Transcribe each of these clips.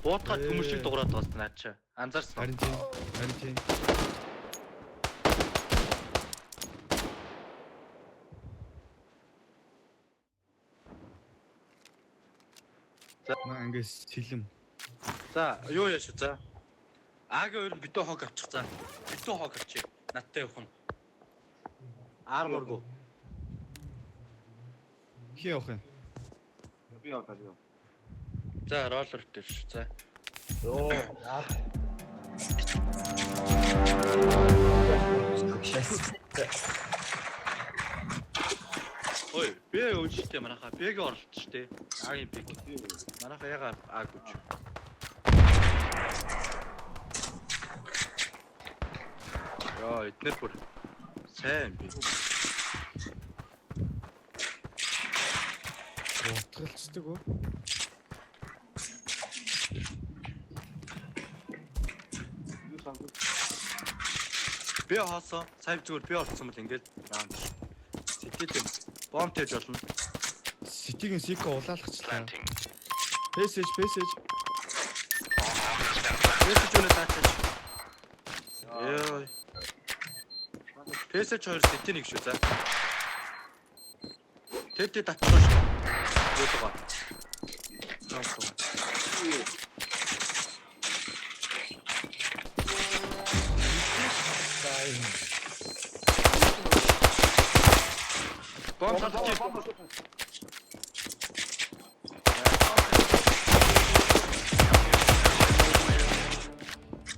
Буутгаад төмөр шиг дуурайд байгаа наад чи. Анзаарсан. Харин тийм. Харин тийм. За. Маа ингээс сэлэм. За, юу яаш за. Агийн хоёр битүү хог авчих за. Битүү хог авчих. Надтай явах нь. Арморгу. Хин явах юм? Би яваа би. За, роллер дээр шүү. За. Йоо. Ой, би өвчтэй манайха. Б-гийн оролт шүү дээ. Агийн пик. Манайха яга аг үуч. Йоо, эднэр бүр сайн би. Утгалцдаг уу? Би хоосон. Сая зүгээр би орцсон бол ингээл раунд. Ситэд юм. Бомб тавьж болно. Ситигийн сика улаалгачлаа. Пэсэж, пэсэж. Пэсэж үнэ таачаач. Йоо. Пэсэж хоёр сити нэг шүү за. Тэд татчихсан шүү. Юу байгаа. Раунд. Бомб татчих.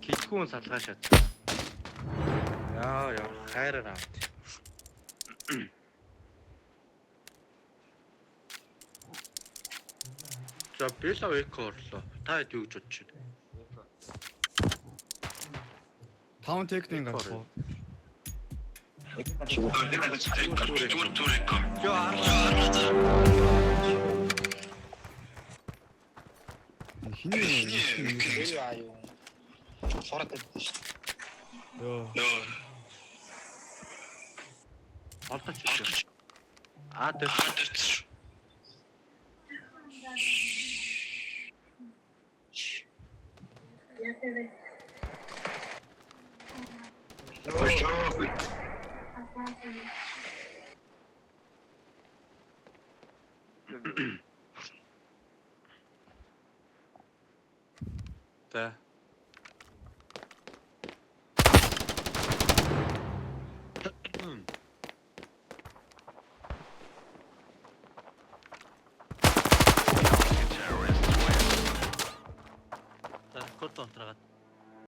Китгүүн салгаа шатсан. Яа яа хайраар авт. За Бела эко орлоо. Та хэд юу гэж бодож байна? Таун техник гарах уу? Йоо арлаа. Хиний Тэр аа юу. Сураад байсан шүү дээ. Йоо. Олдож ирсэн. А тэр. За. За, рекорд онтраад.